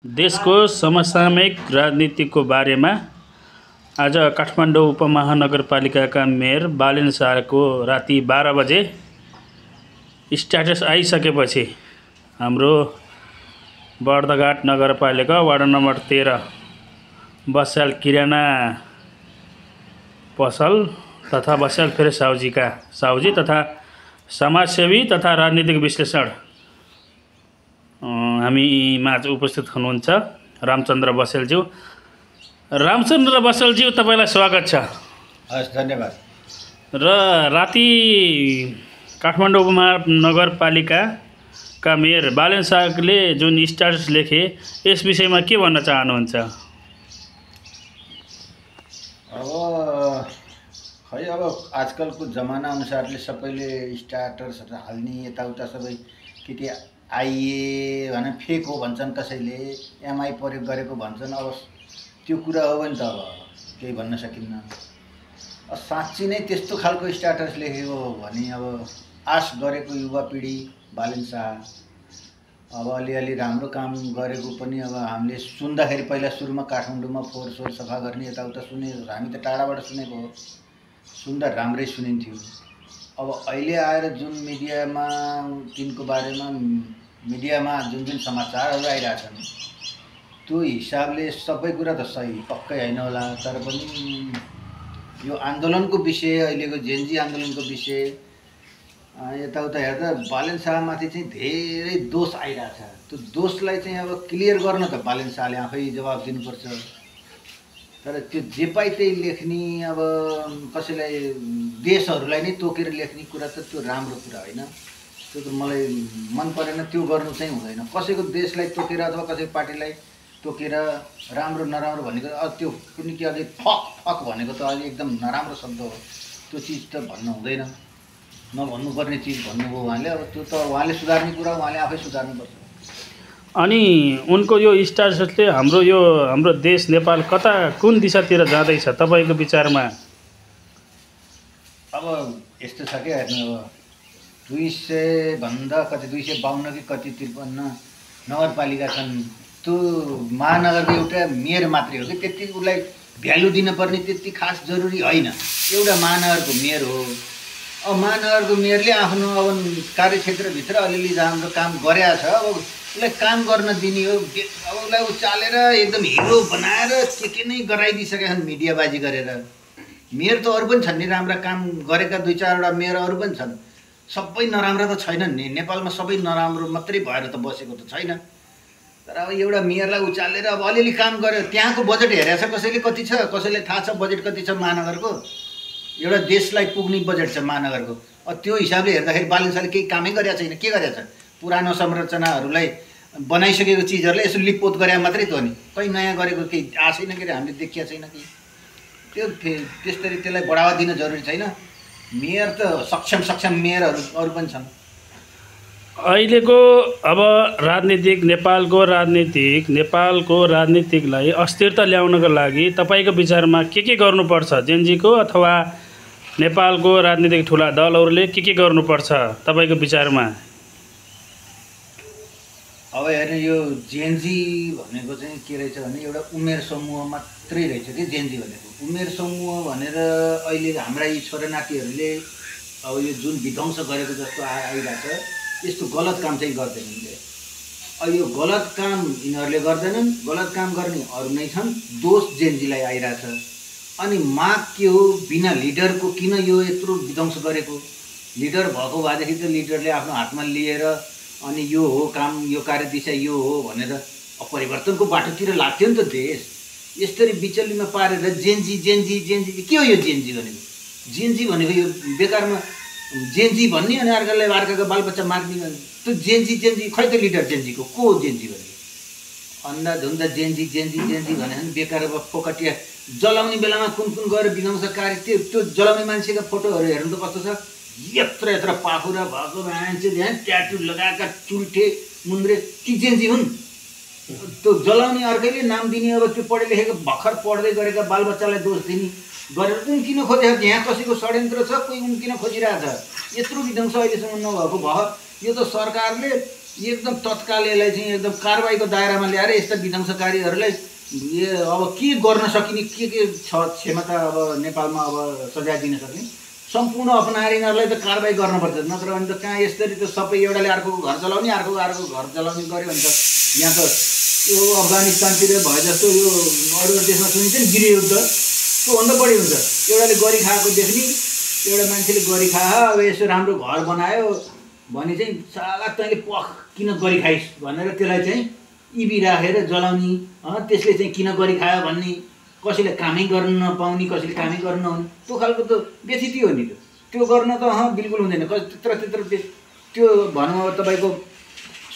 देशको समसामयिक राजनीतिको बारेमा आज काठमाडौँ उपमहानगरपालिकाका मेयर बालेन शाहको राति 12 बजे स्ट्याटस आइसकेपछि हाम्रो बर्दघाट नगरपालिका वार्ड नम्बर 13 बस्याल किराना पसल तथा बस्याल फ्रेस साउजी तथा समाजसेवी तथा राजनीतिक विश्लेषण हामी माझ उपस्थित हुनुहुन्छ। रामचन्द्र बस्यालज्यू तपाईलाई स्वागत छ। हस्, धन्यवाद। र राति काठमाडौँ उपमहानगरपालिकाका मेयर बालेन शाहले जुन स्ट्याटस लेखे यस विषयमा के भन्न चाहनुहुन्छ? अब आजकलको जमाना अनुसारले सबैले स्ट्याटसहरू हाल्ने यताउता सबै के आइए भने फेक हो भन्छन्, कसैले एमआई प्रयोग गरेको भन्छन्। अब त्यो कुरा हो भने त अब केही भन्न सकिन्न। साँच्ची नै त्यस्तो खालको स्ट्याटस लेखेको हो भने अब आश गरेको युवा पिँढी बालेन शाह अब अलिअलि राम्रो काम गरेको पनि अब हामीले सुन्दाखेरि पहिला सुरुमा काठमाडौँमा फोहोर सोहोर सफा गर्ने यताउता सुने, हामी त टाढाबाट सुनेको हो, सुन्दा राम्रै सुनिन्थ्यो। अब अहिले आएर जुन मिडियामा तिनको बारेमा मिडियामा जुन समाचारहरू आइरहेछन् त्यो हिसाबले सबै कुरा त सही पक्कै होइन होला, तर पनि यो आन्दोलनको विषय, अहिलेको जेनजी आन्दोलनको विषय यताउता हेर्दा बालेन शाहमाथि चाहिँ धेरै दोष आइरहेछ। त्यो दोषलाई चाहिँ अब क्लियर गर्न त बालेन शाहले आफै जवाब दिनुपर्छ। तर त्यो जे पाइ त्यही लेख्ने, अब कसैलाई देशहरूलाई नै तोकेर लेख्ने कुरा त त्यो राम्रो कुरा होइन। त्यो त मलाई मन परेन, त्यो गर्नु चाहिँ हुँदैन। कसैको देशलाई तोकेर अथवा कसैको पार्टीलाई तोकेर राम्रो नराम्रो भनेको त्यो कुनै के अझै फक भनेको त अझै एकदम नराम्रो शब्द हो। त्यो चिज त भन्नु हुँदैन, नभन्नुपर्ने चिज भन्नुभयो उहाँले। अब त्यो त उहाँले सुधार्ने कुरा उहाँले आफै सुधार्नुपर्छ। अनि उनको यो स्ट्याटसले हाम्रो देश नेपाल कता कुन दिशातिर जाँदैछ तपाईँको विचारमा? अब यस्तो छ क्या, हेर्नु अब 200 भन्दा कति 252 कि कति 53 नगरपालिका छन्। त्यो महानगरको एउटा मेयर मात्रै हो कि त्यति उसलाई भ्यालु दिनुपर्ने त्यति खास जरुरी होइन। एउटा महानगरको मेयर हो। अब महानगरको मेयरले आफ्नो अब कार्यक्षेत्रभित्र अलिअलि राम्रो काम गरेको छ, अब उसलाई काम गर्न दिने हो। अब उसलाई उचालेर एकदम हिरो बनाएर के नै गराइदिइसकेका छन् मिडियाबाजी गरेर। मेयर त अरू पनि छन् नि, राम्रा काम गरेका 2-4वटा मेयर अरू पनि छन्। सबै नराम्रो त छैनन् नि, नेपालमा सबै नराम्रो मात्रै भएर त बसेको त छैन। तर अब एउटा मेयरलाई उचालेर अब अलिअलि काम गर्यो। त्यहाँको बजेट हेरेको छ कसैले, कति छ कसैलाई थाहा छ बजेट कति छ महानगरको? एउटा देशलाई पुग्ने बजेट छ महानगरको। अब त्यो हिसाबले हेर्दाखेरि बालेन शाहले केही कामै गरेको छैन। के गरेको छ? पुरानो संरचनाहरूलाई बनाइसकेको चिजहरूलाई यसो लिपपोत गरे मात्रै त हो नि, कहीँ नयाँ गरेको केही आएको छैन के अरे, हामीले देखिया छैन कि। त्यो त्यसरी त्यसलाई बढावा दिन जरुरी छैन। मेयर त सक्षम मेयरहरू अरू पनि छन्। अहिलेको अब नेपालको राजनीतिकलाई अस्थिरता ल्याउनको लागि तपाईँको विचारमा के गर्नुपर्छ? जेनजीको अथवा नेपालको राजनीतिक ठुला दलहरूले के गर्नुपर्छ तपाईँको विचारमा? अब हेर्नु, यो जेनजी भनेको चाहिँ के रहेछ भने एउटा उमेर समूह मात्रै रहेछ कि जेनजी भनेको। उमेर समूह भनेर अहिले हाम्रा यी छोरा नातिहरूले अब यो जुन विध्वंस गरेको जस्तो आइरहेछ, यस्तो गलत काम चाहिँ गर्दैनन्। अब यो गलत काम यिनीहरूले गर्दैनन्, गलत काम गर्ने अरू नै छन्। दोष जेनजीलाई आइरहेछ। अनि माग के हो? बिना लिडरको किन यो यत्रो विध्वंस गरेको? लिडर भएको भएदेखि त लिडरले आफ्नो हातमा लिएर अनि यो हो काम, यो कार्यदिशा यो हो भनेर परिवर्तनको बाटोतिर लाग्थ्यो नि त देश। यसरी बिचल्लीमा पारेर जेनजी के हो यो जेनजी भनेको? जेनजी भनेको यो बेकारमा जेनजी भन्ने अनि अर्काको बालबच्चा मार्ने, त्यो जेनजी खै त लिडर जेनजीको को हो? जेनजी भनेको अन्धाधुन्दा जेनजी भने बेकार फोकटिया जलाउने बेलामा कुन गएर विध्वंसकारी त्यो जलाउने मान्छेका फोटोहरू हेर्नु त कस्तो छ। यत्र पाखुरा भएको मान्छे यहाँ ट्याटु लगाएका चुल्ठे मुन्द्रे ती जेनजी हुन्। त्यो जलाउने अर्कैले नाम दिने, अब त्यो पढे लेखेको भर्खर पढ्दै गरेका बालबच्चालाई दोष दिने गरेर उम्किन खोजेको। यहाँ कसैको षड्यन्त्र छ, कोही उम्किन खोजिरहेछ। यत्रो विध्वंस अहिलेसम्म नभएको भयो। यो त सरकारले एकदम तत्काल यसलाई चाहिँ एकदम कारबाहीको दायरामा ल्याएर यस्ता विध्वंसकारीहरूलाई अब के गर्न सकिने के छ क्षमता अब नेपालमा अब सजाय दिन सक्ने सम्पूर्ण अपनाएर यिनीहरूलाई त कारबाही गर्नुपर्छ। नत्र भने त कहाँ यसरी त सबै एउटाले अर्कोको घर चलाउने अर्कोको घर चलाउने गऱ्यो भने त यहाँ त यो अफगानिस्तानतिर भए जस्तो यो अरू देशमा सुनिन्छ नि गृहयुद्ध त्योभन्दा बढी हुन्छ। एउटाले गरी खाएको देख्ने एउटा मान्छेले गरी खायो अब यसो राम्रो घर बनायो भने चाहिँ साला तैँले पख किन गरी खाइस् भनेर त्यसलाई चाहिँ इबी राखेर जलाउने त्यसले चाहिँ किन गरी खायो भन्ने कसैले कामै गर्न नपाउने कसैले कामै गर्न नहुने त्यो खालको त बेथिति हो नि त। त्यो गर्न त बिल्कुल हुँदैन। त्यत्र त्यो भनौँ अब तपाईँको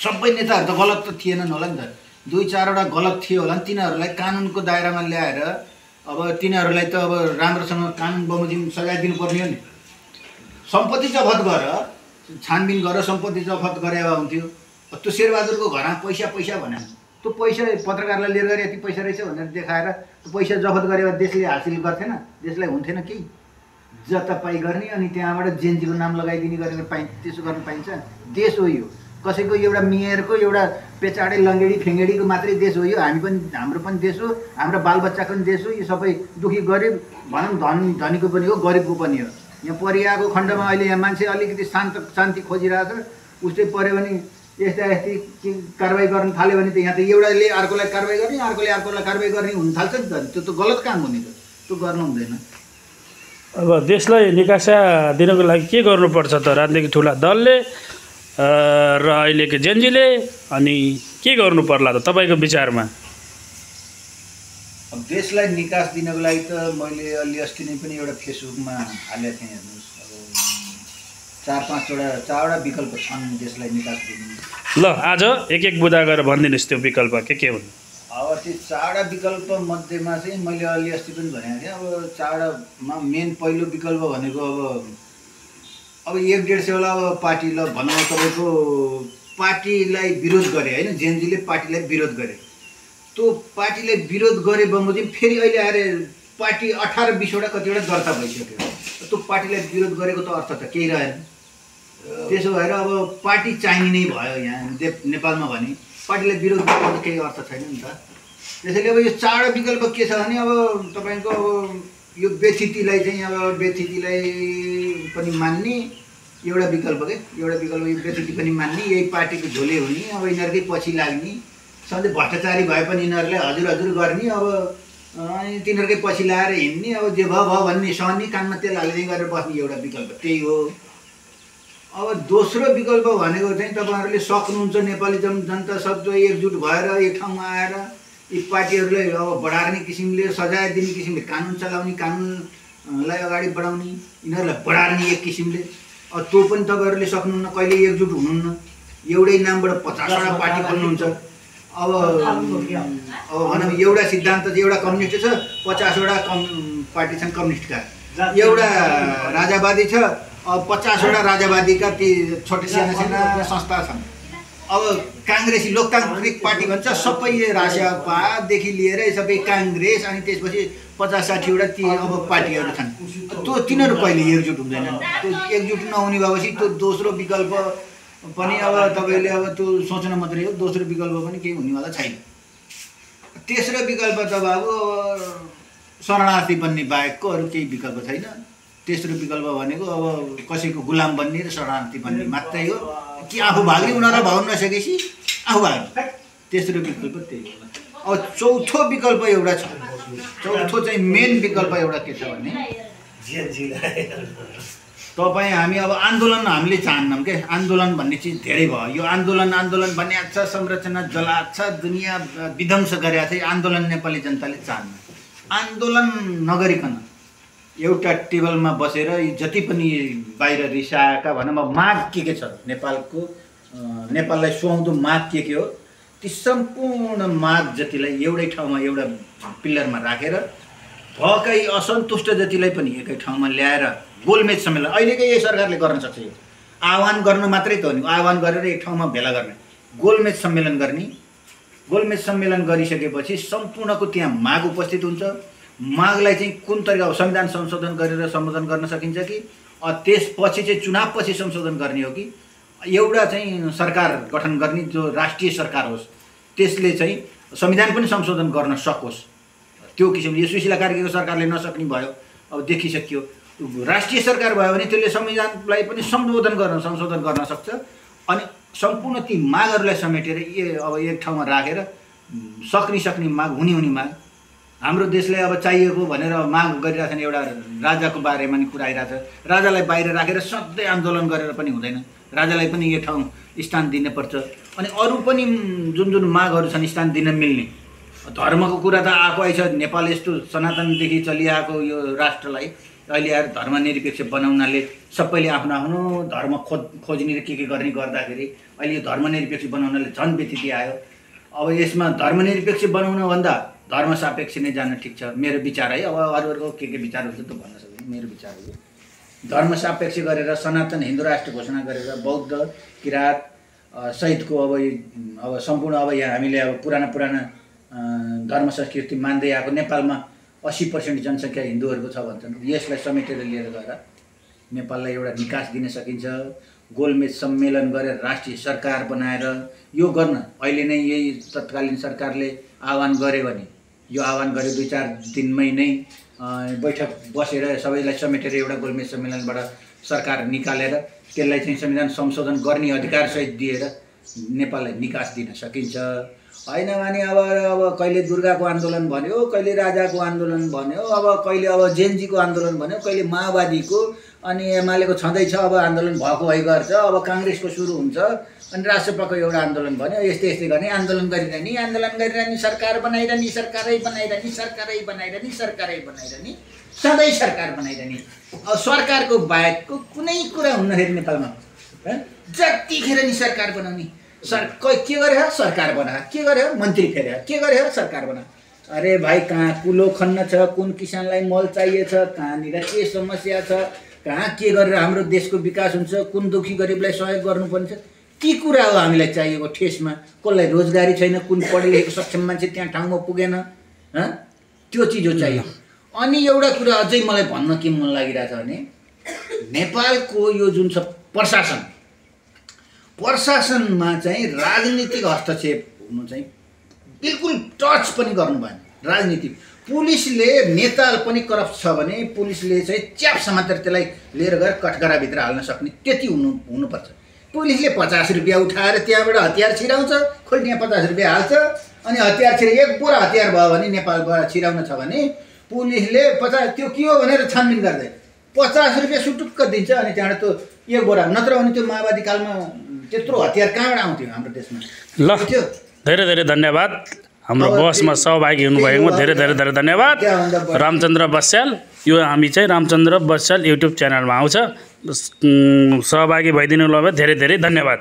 सबै नेताहरू त गलत त थिएनन् होला नि त। 2-4वटा गलत थियो होला नि तिनीहरूलाई कानुनको दायरामा ल्याएर अब तिनीहरूलाई त अब राम्रोसँग कानुन बमोजिम सजाय दिनुपर्ने हो नि। सम्पत्ति जफत गरेर छानबिन गरेर सम्पत्ति जफत गरे हुन्थ्यो। त्यो शेरबहादुरको घरमा पैसा भने त्यो पैसा पत्रकारलाई लिएर गएर यति पैसा रहेछ भनेर देखाएर त्यो पैसा जफत गरेर देशले हासिल गर्थेन, देशलाई हुन्थेन केही जतापाई गर्ने अनि त्यहाँबाट जेएनजीको नाम लगाइदिने गरेर त्यसो गर्न पाइन्छ। देश हो यो, कसैको एउटा मेयरको एउटा पेचाडे लङ्गेडी फेङ्गेडीको मात्रै देश हो यो। हाम्रो पनि देश हो, हाम्रो बालबच्चाको पनि देश हो। यो सबै दुखी गरिब भनौँ धनीको पनि हो गरिबको पनि हो। यहाँ परिआएको खण्डमा अहिले यहाँ मान्छे अलिकति शान्ति खोजिरहेको छ, उस्तै पऱ्यो भने यस्ता कारबाही गर्न थाल्यो भने त यहाँ त एउटाले अर्कोलाई कारबाही गर्ने अर्कोले अर्कोलाई कारबाही गर्ने हुन थाल्छ नि त। त्यो त गलत काम हो नि त, त्यो गर्नु हुँदैन। अब देशलाई निकासा दिनको लागि के गर्नुपर्छ त राजनीतिक ठुला दलले र अहिलेको जेएनजीले? अनि के गर्नु पर्ला त तपाईँको विचारमा? अब देशलाई निकास दिनको लागि त मैले अलि अस्ति नै पनि एउटा फेसबुकमा हालेको थिएँ। हेर्नुहोस्, अब 4-5वटा विकल्प छन् देशलाई निकास दिने। ल आज एक बुदा गरेर भनिदिनुहोस् त्यो विकल्प के हुन्? अब त्यो 4वटा विकल्प मध्येमा चाहिँ मैले अलि अस्ति पनि भनेको थिएँ। अब 4वटामा मेन पहिलो विकल्प भनेको अब 1-150 अब पार्टी ल भनौँ तपाईँको पार्टीलाई विरोध गरे होइन, जेएनजीले पार्टीलाई विरोध गरे। त्यो पार्टीलाई विरोध गरे बमोजिम फेरि अहिले आएर पार्टी 18-20वटा कतिवटा दर्ता भइसक्यो। त्यो पार्टीलाई विरोध गरेको त अर्थ त केही रहेन। त्यसो भएर अब पार्टी चाहिने नै भयो यहाँ नेपालमा भने पार्टीलाई विरोध गरेको त केही अर्थ छैन नि त। त्यसैले अब यो 4वटा विकल्प के छ भने अब तपाईँको अब यो व्यथितिलाई चाहिँ अब व्यथितिलाई पनि मान्ने एउटा विकल्प एउटा विकल्प यो व्यथिति पनि मान्ने, यही पार्टीको झोले हुने, अब यिनीहरूकै पछि लाग्ने, सधैँ भ्रष्टाचारी भए पनि यिनीहरूलाई हजुर गर्ने, अब तिनीहरूकै पछि लाएर हिँड्ने, अब जे भयो भन्ने सहने, कानमा तेल हाल्दै गरेर बस्ने एउटा विकल्प त्यही हो। अब दोस्रो विकल्प भनेको चाहिँ तपाईँहरूले सक्नुहुन्छ नेपाली जनता सब एकजुट भएर एक ठाउँमा आएर यी पार्टीहरूलाई अब बढार्ने किसिमले सजाय दिने किसिमले कानुन चलाउने, कानुनलाई अगाडि बढाउने, यिनीहरूलाई बढार्ने एक किसिमले। अब त्यो पनि तपाईँहरूले सक्नुहुन्न, कहिले एकजुट हुनुहुन्न। एउटै नामबाट 50वटा पार्टी खोल्नुहुन्छ। अब भनौँ एउटा सिद्धान्त चाहिँ एउटा कम्युनिस्ट छ, 50वटा पार्टी छन् कम्युनिस्टका, एउटा राजावादी छ, अब 50वटा राजावादीका ती छोटे साना संस्था छन्। अब काङ्ग्रेसी लोकतान्त्रिक पार्टी भन्छ, सबै रासपादेखि लिएर सबै काङ्ग्रेस, अनि त्यसपछि 50-60वटा ती अब पार्टीहरू छन्। त्यो तिनीहरू कहिले एकजुट हुँदैनन्। त्यो एकजुट नहुने भएपछि त्यो दोस्रो विकल्प पनि अब तपाईँले अब त्यो सोच्न मात्रै हो, दोस्रो विकल्प पनि केही हुनेवाला छैन। तेस्रो विकल्प त बाबु शरणार्थी बन्ने बाहेकको अरू केही विकल्प छैन। तेस्रो विकल्प भनेको अब कसैको गुलाम बन्ने र शरणार्थी बन्ने मात्रै हो कि आफू भाग्ने, उनीहरूलाई भाग्न नसकेपछि आफू भाग्ने। तेस्रो विकल्प त्यही हो। अब चौथो विकल्प एउटा छ। चौथो चाहिँ मेन विकल्प एउटा के छ भने तपाईँ हामी अब आन्दोलन हामीले चाहन्नौँ के। आन्दोलन भन्ने चिज धेरै भयो। यो आन्दोलन भन्ने छ, संरचना जलाएको छ, दुनियाँ विध्वंस गरेको छ। आन्दोलन नेपाली जनताले चाहन्न। आन्दोलन नगरिकन एउटा टेबलमा बसेर जति पनि बाहिर रिसाएका भनौँ अब माग के छ नेपालको, नेपाललाई सुहाउँदो माग के हो, ती सम्पूर्ण माग जतिलाई एउटै ठाउँमा एउटा पिलरमा राखेर भएकै असन्तुष्ट जतिलाई पनि एकै ठाउँमा ल्याएर गोलमेज सम्मेलन अहिलेकै यही सरकारले गर्न सक्छ। यो आह्वान गर्न मात्रै त हो नि, आह्वान गरेर एक ठाउँमा भेला गर्ने, गोलमेज सम्मेलन गर्ने। गोलमेज सम्मेलन गरिसकेपछि सम्पूर्णको त्यहाँ माग उपस्थित हुन्छ। मागलाई चाहिँ कुन तरिका संविधान संशोधन गरेर सम्बोधन गर्न सकिन्छ कि त्यसपछि चाहिँ चुनावपछि संशोधन गर्ने हो कि एउटा चाहिँ सरकार गठन गर्ने जो राष्ट्रिय सरकार होस्, त्यसले चाहिँ संविधान पनि संशोधन गर्न सकोस्। त्यो किसिमले यो सुशीला कार्कीको सरकारले नसक्ने भयो, अब देखिसक्यो। राष्ट्रिय सरकार भयो भने त्यसले संविधानलाई पनि संशोधन गर्न सक्छ। अनि सम्पूर्ण ती मागहरूलाई समेटेर अब एक ठाउँमा राखेर सक्ने माग, हुने माग, हाम्रो देशलाई अब चाहिएको भनेर माग गरिरहेछन्। एउटा राजाको बारेमा नि कुरा आइरहेछ। राजालाई बाहिर राखेर सधैँ आन्दोलन गरेर पनि हुँदैन, राजालाई पनि यो ठाउँ स्थान दिनुपर्छ। अनि अरू पनि जुन मागहरू छन् स्थान दिन मिल्ने। धर्मको कुरा त आएको आइछ। नेपाल यस्तो सनातनदेखि चलिआएको यो राष्ट्रलाई अहिले आएर धर्मनिरपेक्ष बनाउनाले सबैले आफ्नो आफ्नो धर्म खोज्ने र के गर्ने गर्दाखेरि अहिले यो धर्मनिरपेक्ष बनाउनाले झन् व्यतिथि आयो। अब यसमा धर्मनिरपेक्ष बनाउनभन्दा धर्मसापेक्ष नै जान ठिक छ, मेरो विचार है। अब अरूहरूको के विचार हुन्छ त भन्न सक्दैन, मेरो विचार हो। धर्मसापेक्ष गरेर सनातन हिन्दू राष्ट्र घोषणा गरेर बौद्ध, किराँत सहितको अब सम्पूर्ण अब यहाँ हामीले अब पुराना धर्म संस्कृति मान्दै आएको नेपालमा 80% जनसङ्ख्या हिन्दूहरूको छ भन्छन्। यसलाई समेटेर लिएर गएर नेपाललाई एउटा निकास दिन सकिन्छ। गोलमेज सम्मेलन गरेर राष्ट्रिय सरकार बनाएर यो गर्न अहिले नै यही तत्कालीन सरकारले आह्वान गर्यो भने, यो आह्वान गरे 2-4 दिनमै नै बैठक बसेर सबैलाई समेटेर एउटा गोलमेज सम्मेलनबाट सरकार निकालेर त्यसलाई चाहिँ संविधान संशोधन गर्ने अधिकारसहित दिएर नेपाललाई निकास दिन सकिन्छ। होइन भने अब कहिले दुर्गाको आन्दोलन भन्यो, कहिले राजाको आन्दोलन भन्यो, अब कहिले अब जेएनजीको आन्दोलन भन्यो, कहिले माओवादीको, अनि एमालेको छँदैछ अब आन्दोलन भएको गर्छ। अब काङ्ग्रेसको सुरु हुन्छ, अनि राजसपाको एउटा आन्दोलन भन्यो। यस्तै गर्ने, आन्दोलन गरिरहने, सरकार बनाइरहने, सरकारै बनाइरहने, सधैँ सरकार बनाइरहने। अब सरकारको बाहेकको कुनै कुरा हुन्न फेरि नेपालमा। जतिखेर नि सरकार बनाउने, के गरे सरकार बना, के गरे मन्त्री फेरे, के गरे सरकार बना। अरे भाइ, कहाँ कुलो खन्न छ, कुन किसानलाई मल चाहिएछ, कहाँनिर के समस्या छ, कहाँ के गरेर हाम्रो देशको विकास हुन्छ, कुन दुखी गरिबलाई सहयोग गर्नुपर्ने छ, ती कुरा हो हामीलाई चाहिएको ठेसमा। कसलाई रोजगारी छैन, कुन पढे लेखेको सक्षम मान्छे त्यहाँ ठाउँमा पुगेन, त्यो चिज हो चाहियो। अनि एउटा कुरा अझै मलाई भन्न के मन लागिरहेछ भने, नेपालको यो जुन छ प्रशासनमा चाहिँ राजनीतिक हस्तक्षेप हुनु चाहिँ बिल्कुल टच पनि गर्नु भएन। राजनीति पुलिसले नेता पनि करप्ट छ भने पुलिसले चाहिँ च्याप समातेर त्यसलाई लिएर गएर कठघराभित्र हाल्न सक्ने त्यति हुनुपर्छ। पुलिसले 50 रुपियाँ उठाएर त्यहाँबाट हतियार छिराउँछ, खोइ त्यहाँ 50 रुपियाँ हाल्छ, अनि हतियार एक बोरा हतियार भयो भने नेपालबाट छिराउन छ भने पुलिसले 50 त्यो के हो भनेर छानबिन गर्दै 50 रुपियाँ सुटुक्क दिन्छ। अनि त्यहाँबाट त्यो एक बोरा, नत्र भने त्यो माओवादी कालमा त्यत्रो हतियार कहाँबाट आउँथ्यो हाम्रो देशमा। ल, धेरै धन्यवाद हाम्रो बसमा सहभागी हुनुभएकोमा। धेरै धन्यवाद रामचन्द्र बस्याल। यो हामी चाहिँ रामचन्द्र बस्याल युट्युब च्यानलमा आउँछ, सहभागी भइदिनु भयो। धेरै धन्यवाद।